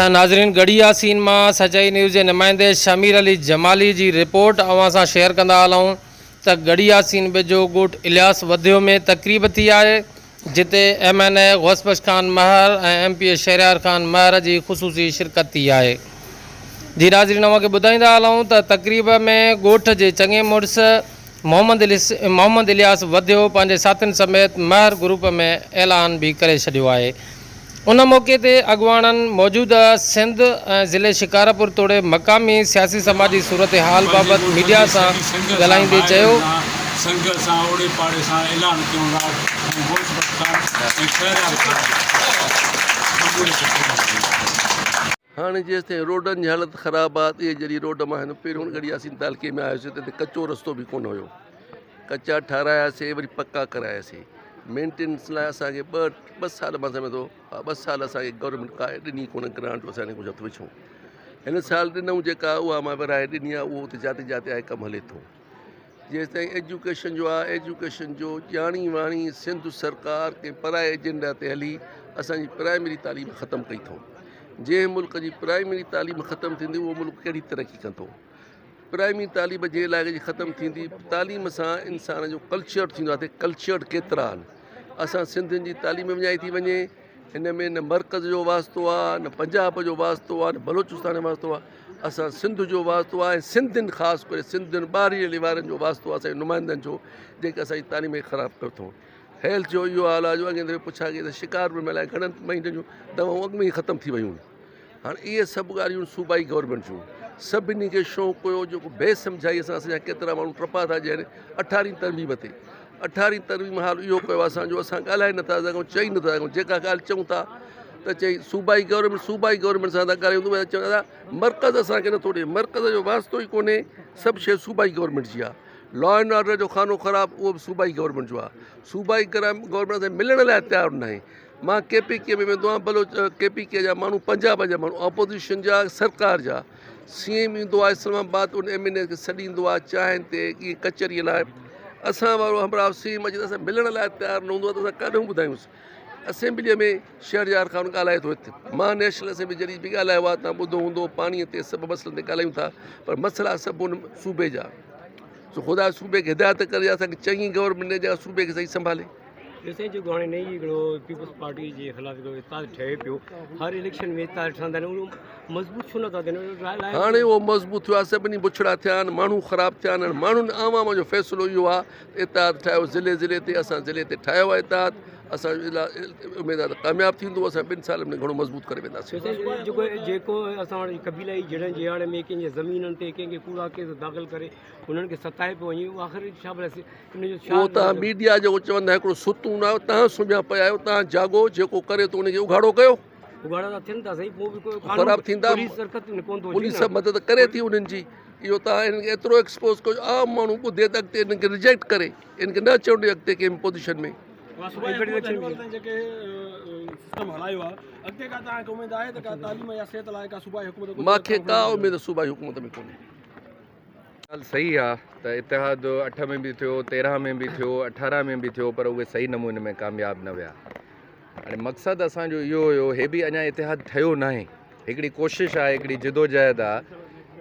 ناظرين ڳڙهي ياسين مان سچائي نيوز جي نمائندي شمير علي جمالي جي رپورٽ اوهان سان شيئر ڪندا هلون ته ڳڙهي ياسين ويجهو ڳوٺ الياس وڌيو ۾ تقريب ٿي آهي جتي M N A Ghaus Bakhsh Khan Mahar ۽ M P A Shehryar Khan Mahar جي خصوصي شرڪت ٿي آهي جي ناظرين اوهان کي ٻڌائيندا هلون ته تقريب ۾ ڳوٺ جي چڱي مڙس محمد محمد الياس وڌيو پنهنجي ساٿين سميت مهر گروپ ۾ اعلان به ڪري ڇڏيو آهي. ان موقعي تي اڳواڻن موجوده سنڌ ۽ ضلعي شڪارپور توڙي مقامي سياسي سماجي صورتحال پنهنجي بابت ڳوٺ ميڊيا جي سان سڄي سنگهه سان ڳالهائيندي ڀائرن چيو. سان سنگهه سان اوڙي پاڙي سان اعلان ڪيون راڳ ۽ غوث بخش خان ۽ شهريار خان قبول ڪيو. هاڻي جيستائين روڊن جي حالت خراب آ ته اهي جڏهن روڊ مان هن پهريون ڳڙهي ياسين تعلقي ۾ آيس ته هتي ڪچو رستو به ڪونه هيو ڪچا ٺاراياسي وري پڪا ڪراياسي مينٽيننس لاء اسانکي ٻه ٻه سال مان سمجهان ٿو ها ٻه سال اسانکي گورنمينٽ ڪا ڏني ڪونه گرانٽ اسان ڪجهه هٿ وڇون هن سال ڏنئون جيڪا اها مان ورهائي ڏني آ اهو اتي جاتي جاتي آهي ڪم هلي ٿو جيستائين ايجوڪيشن جو آ ايجوڪيشن جو ڄاڻي واڻي سنڌ سرڪار ڪنهن پرائي ايجنڊا تي هلي اسان جي پرائمري تعليم ختم ڪئي اٿئون جنهن ملڪ جي پرائمري تعليم ختم ٿيندي اهو ملڪ ڪهڙي ترقي ڪندو پرائمري تعليم جنهن علائقي جي ختم ٿيندي تعليم سان انسان جو ڪلچر ٿيندو آ ڪلچر ڪيترا آهن اسان سنڌين جي تعليم وڃائي ٿي وڃي هن ۾ نه مرڪز جو واسطو آ نه پنجاب جو واسطو آ نه بلوچستان جو واسطو آ اسان سنڌ جو واسطو آ ۽ سنڌين خاص ڪري سنڌين ٻاهرين وارن جو واسطو آ اسان جي نمائندن جو جيڪي اسان جي تعليم کي خراب ڪيو اٿئون هيلٿ جو اهو حال آ جو اڳئين دفعي پڇا ڪئي ته شڪارپور ۾ الائي گهڻن مهينن جون دوائون اڳ ۾ ئي ختم ٿي ويون هاڻي اهي سڀ ڳالهيون صوبائي گورنمينٽ جون سڀني کي شوق هيو جيڪو بي سمجهائي سان اسان جا ڪيترا ماڻهو ٽپا ٿا ڏين اٺارهين ترميم تي اٺارهين ترميم حال اهو ڪيو اسان جو اسان ڳالهائي نٿا سگهون چئي نٿا سگهون جيڪا ڳالهه چئون ٿا ته چئي صوبائي گورنمينٽ صوبائي گورنمينٽ سان ٿا ڳالهايون ته چون ٿا مرڪز اسان کي نٿو ڏي مرڪز جو واسطو ئي ڪونهي سڀ شيء صوبائي گورنمينٽ جي آهي لا اينڊ آرڊر جو خانو خراب اهو به صوبائي گورنمينٽ جو آهي صوبائي گورنمينٽ اسان ملڻ لاء تيار ناهي مان ڪي پي ڪي ۾ ويندو آهيان بلوچ ڪي پي ڪي جا ماڻهو پنجاب جا ماڻهو اپوزيشن جا سرڪار جا سي ايم ايندو آهي اسلام آباد ان ايم اين اي کي سڏيندو آهي چانهن تي ائين ڪچهري لاء اسان وارو همراهه سي ايم اچي ته اسان ملڻ لاء تيار نه هوندو آهي ته اسان ڪاڏهون ٻڌايونس اسيمبليء ۾ شهريار خان ڳالهائي ٿو هت مان نيشنل اسيمبلي جڏهن به ڳالهايو آهي تان ٻڌو هوندو پاڻيء تي سڀ مسئلن تي ڳالهايون ٿا پر مسئلا سڀ ان صوبي جا سو خدا صوبي کي هدايت ڪري اسان کي چڱي گورنمينٽ ڏي جيڪا صوبي کي صحيح سنڀالي. سائين جيڪو هاڻي نئين هڪڙو پيپلز پارٽي جي خلاف هڪڙو اتحاد ٺهي پيو هر اليڪشن ۾ اتحاد ٺهندا آهن اهو مضبوط ڇو نٿا ٿين هاڻي اهو مضبوط ٿيو آهي سڀني بڇڙا ٿيا آهن ماڻهو خراب ٿيا آهن ماڻهن عوام جو فيصلو اهو آهي ته اتحاد ٺاهيو ضلعي ضلعي تي اسان ضلعي تي ٺاهيو آهي اتحاد اسان جو اميد آهي ته ڪامياب ٿيندو اسان ٻن سالن ۾ گهڻو مضبوط ڪري وينداسين جيڪو جيڪو اسان وٽ قبيلائي جهيڙن جي آڙ ۾ ڪنهن جي زمينن تي ڪنهن کي ڪوڙا ڪيس داخل ڪري انهن کي ستائي پيو وڃي اهو آخر ڇا ڀلا ان جو ڇا اهو تهان ميڊيا جيڪو چوندا هڪڙو ستون آهيو تهان سمهيا پيا آهيو تهان جاڳو جيڪو ڪري ٿو ان کي اگهاڙو ڪيو اگهاڙا ته ٿين ٿا سائين پوء به ڪو خراب ٿيندا پوليس حرڪت ۾ ڪونه ٿو پوليس سڀ مدد ڪري ٿي انهن جي اهو تهان انهن کي ايترو ايڪسپوز ڪيو عام ماڻهو ٻڌي ته اڳتي انهن کي ريجيڪٽ ڪري انهن کي نه اچڻ ڏي اڳتي ڪنهن به پوزيشن ۾ مانکي ڪا اميد صوبائي حڪومت ۾ ڪونهي. ڳالهه صحيح آ ته اتحاد اٺ ۾ به ٿيو، 13 ۾ به ٿيو، 18 ۾ به ٿيو پر اهي صحيح نموني ۾ ڪامياب نه ويا. هاڻي مقصد اسان جو اهو هيو هي به اڃا اتحاد ٺهيو ناهي هڪڙي ڪوشش آهي هڪڙي جدوجهد آ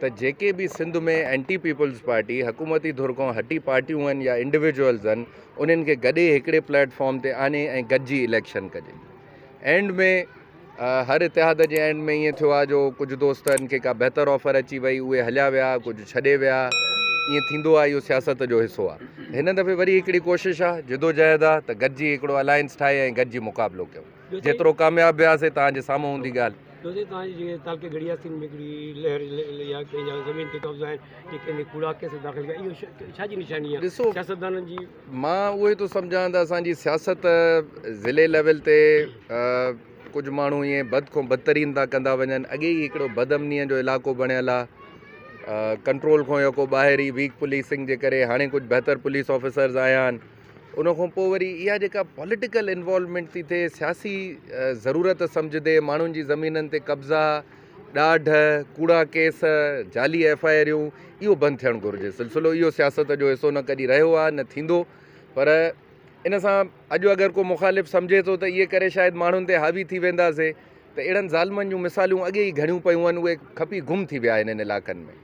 ته جيڪي به سنڌ ۾ اينٽي پيپلز پارٽي حڪومتي ڌر کان هٽي پارٽيون آهن يا انڊيويجوئلز آهن انهن کي گڏي هڪڙي پليٽ فارم تي آڻي ۽ گڏجي اليڪشن ڪجي اينڊ ۾ هر اتحاد جي اينڊ ۾ ائين ٿيو آهي جو ڪجهه دوستن کي ڪا بهتر آفر اچي وئي اهي هليا ويا ڪجهه ڇڏي ويا ائين ٿيندو آهي اهو سياست جو حصو آهي هن دفعي وري هڪڙي ڪوشش آهي جدوجهد آهي ته گڏجي هڪڙو الائنس ٺاهي ۽ گڏجي مقابلو ڪيون جيترو ڪامياب وياسي توهان جي سامهون هوندي ڳالهه. دوستو توهان جي جيڪي تعلقي گهڙي ياسين ۾ هڪڙي لهر يا ڪنهن جا زمين تي قبضا آهن جي ڪنهن ڪوڙا ڪيس داخل ڪيا اهو ڇا جي نشاني آهي ڏسو سياستدانن جي مان اهو ئي ٿو سمجهان ته اسان جي سياست ضلعي ليول تي ڪجهه ماڻهو ائين بد کان بدترين ٿا ڪندا وڃن اڳي ئي هڪڙو بد امنيء جو علائقو بڻيل آهي ڪنٽرول کان يڪو ٻاهر ئي ويڪ پوليسنگ جي ڪري هاڻي ڪجهه بهتر پوليس آفيسرز آيا آهن ان کان پوء وري اها جيڪا پوليٽيڪل انوالومينٽ ٿي ٿئي سياسي ضرورت سمجهندي ماڻهن جي زمينن تي قبضا ڏاڍ، ڪوڙا ڪيس، جعلي ايف I آريون اهو بند ٿيڻ گهرجي سلسلو اهو سياست جو حصو نه ڪڏهن رهيو آهي نه ٿيندو پر ان سان اڄ اگر ڪو مخالف سمجهي ٿو ته اهي ڪري شايد ماڻهن تي حاوي ٿي وينداسي ته اهڙن ظالمن جون مثالون اڳي ئي گهڻيون پيون آهن اهي کپي گم ٿي ويا آهن انهن علائقن ۾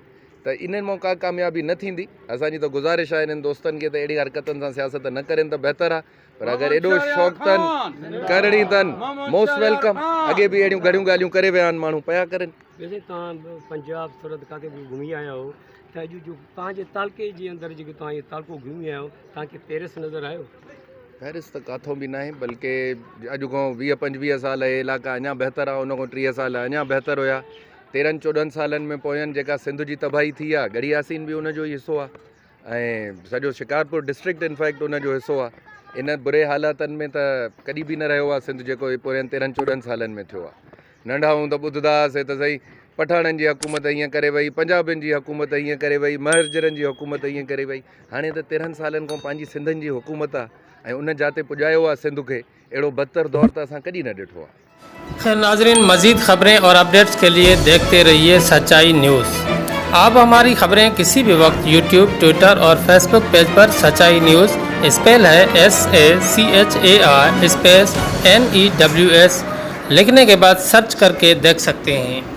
ته انهن مان ڪا ڪاميابي نه ٿيندي. اسان جي ته گذارش آهي انهن دوستن کي ته اهڙي حرڪتن سان سياست نه ڪرين ته بهتر آهي پر اگر ايڏو شوق اٿن ڪرڻي اٿن موسٽ welcome اڳي به اهڙيون گهڻيون ڳالهيون ڪري ويا آهن ماڻهو پيا ڪرين. ويسي توهان پنجاب سرحد ڪاٿي به گهمي آيا آهيو ته اڄ جو توهان جي تعلقي جي اندر جيڪو توهان هي تعلقو گهمي آيا آهيو توهان کي پيرس نظر آيو؟ پيرس ته ڪاٿو به ناهي بلڪه اڄ کان 20 25 سال اهي علائقا اڃا بهتر هئا ان کان 30 سال اڃا بهتر هيا تيرهن چوڏهن سالن ۾ پوين جيڪا سنڌ جي تباهي ٿي آهي ڳڙهي ياسين به ان جو ئي حصو آهي ۽ سڄو شڪارپور ڊسٽرڪٽ انفيڪٽ ان جو حصو آهي ان بري حالاتن ۾ ته ڪڏهن به نه رهيو آهي سنڌ جيڪو پوين تيرهن چوڏهن سالن ۾ ٿيو آهي ننڍا هون ته ٻڌندا هئاسي ته سائين پٺاڻن جي حڪومت ائين ڪري وئي، پنجابين جي حڪومت ائين ڪري وئي، مهرجرن جي حڪومت ائين ڪري وئي. هاڻي ته تيرهن سالن کان پنهنجي سنڌين جي حڪومت آ ۽ ان جاتي پڄايو آ سنڌ کي، اهڙو بدتر دور ته اسان ڪڏهن نه ڏٺو آ. خير ناظرين مزيد خبرين اور اپڊيٽس کے لئے ديکھتي رھيي سچائي نيوز آپ ھماري خبرين ڪسي بھي وقت يوٽيوب ٽوئٽر اور فيسبوڪ پيج پر سچائي نيوز اسپيل ھي S A C H A I space N E W S لکھني کے بعد سرچ ڪر ڪي ديکھ سڪتي ھين.